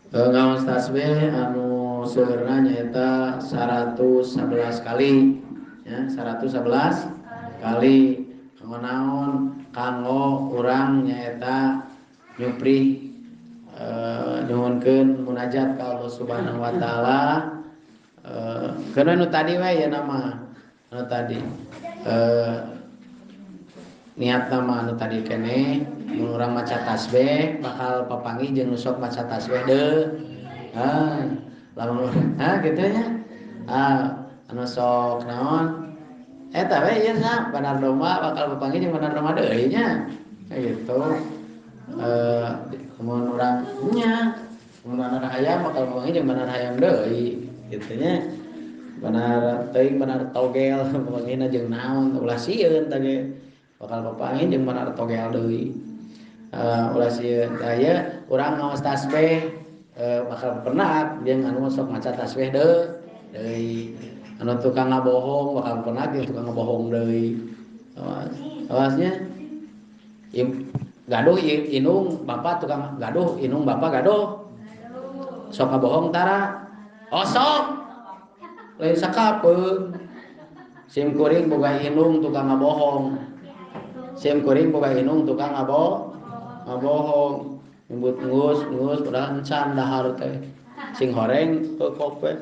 Ngaos tasbih anu seueurna nyaeta 111 kali ya, 111 kali. Kanggo naon? Kanggo urang nyaeta nyuprih nyuhunkeun munajat ka Allah Subhanahu wa taala. Keun nu tadi we ya nama anu tadi niat nama anu tadi keneh mun urang maca tasbih bakal papanggih jeung nu sok maca tasbih deui. Ah, lamun ha kitu nya. Ah, anu sok naon? Eta we ieu nya bandar domba bakal papanggih jeung bandar domba deui nya. Gitu. Mun urang nya mun bandar hayam bakal papanggih jeung bandar hayam deui kitu nya. Bandar teuing bandar togel papanggihna jeung naon ulah sieun tah ge. Bakal papanggih jeung bandar togel deui. Ulah sieun tah ieu urang ngaos tasbih bakal penat jeung anu sok maca tasbih deui. Anu tukang ngabohong bakal penat jeung tukang ngabohong deui. Awas. Awasnya. Gaduh inung bapak tukang gaduh inung bapak gaduh. Sok ngabohong tara. Osok. Lain sakapeung. Sim kuring boga inung tukang ngabohong. Sim kuring boga inung tukang ngabohong. Nyebut ngus padahal encan dahar teh. Sing horeng kope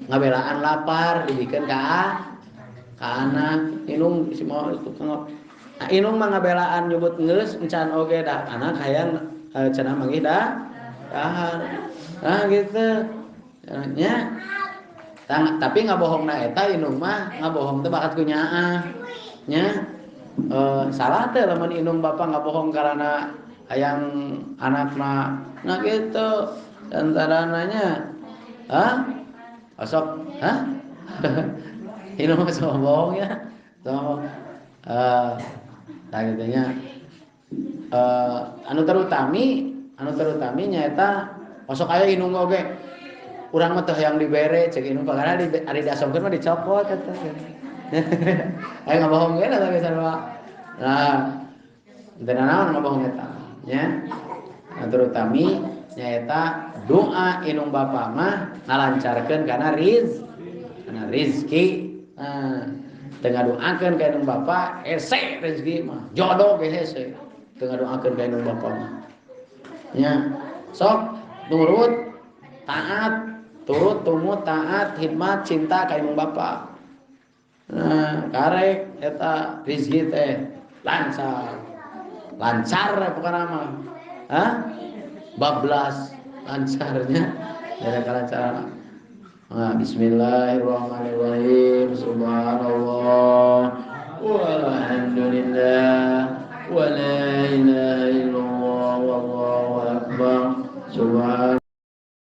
ngabelaan lapar dibikeun ka anak. Inung si mau tukang nah, inung mah ngabelaan nyebut ngeus encan oge dah anak hayang cenah manggih dah dahar. Nah gitu. Nya tapi ngabohongna eta inung mah ngabohong teh bakat ku nyaah. Nya salah teh lamun inung bapak ngabohong karena hayang anakna. Nah gitu. Antarananya hah? Osok, hah? Inung mah sok bohong ya. Sok tah kitu nya. Anu terutami nyaeta osok aya inung oge. Urang mah teu hayang dibere ceuk inung pagara ari diasongkeun mah dicopot eta. Aya ngabohong ge lah sarua. Nah, teu nanaon ngabohong eta nya. Anu terutami nyaeta doa inung bapa mah ngalancarkeun kana rizki. Nah, teu ngadoakeun ka inung bapa hese rezeki mah, jodoh ge hese. Teu ngadoakeun ka inung bapa mah. Nya, sok nurut taat, turut tumut taat, hikmat, cinta ka inung bapa. Nah, karek eta rezeki teh lancar. Lancar pokona mah. Hah? Bablas lancarnya dari kelancaran. Nah, bismillahirrahmanirrahim. Subhanallah.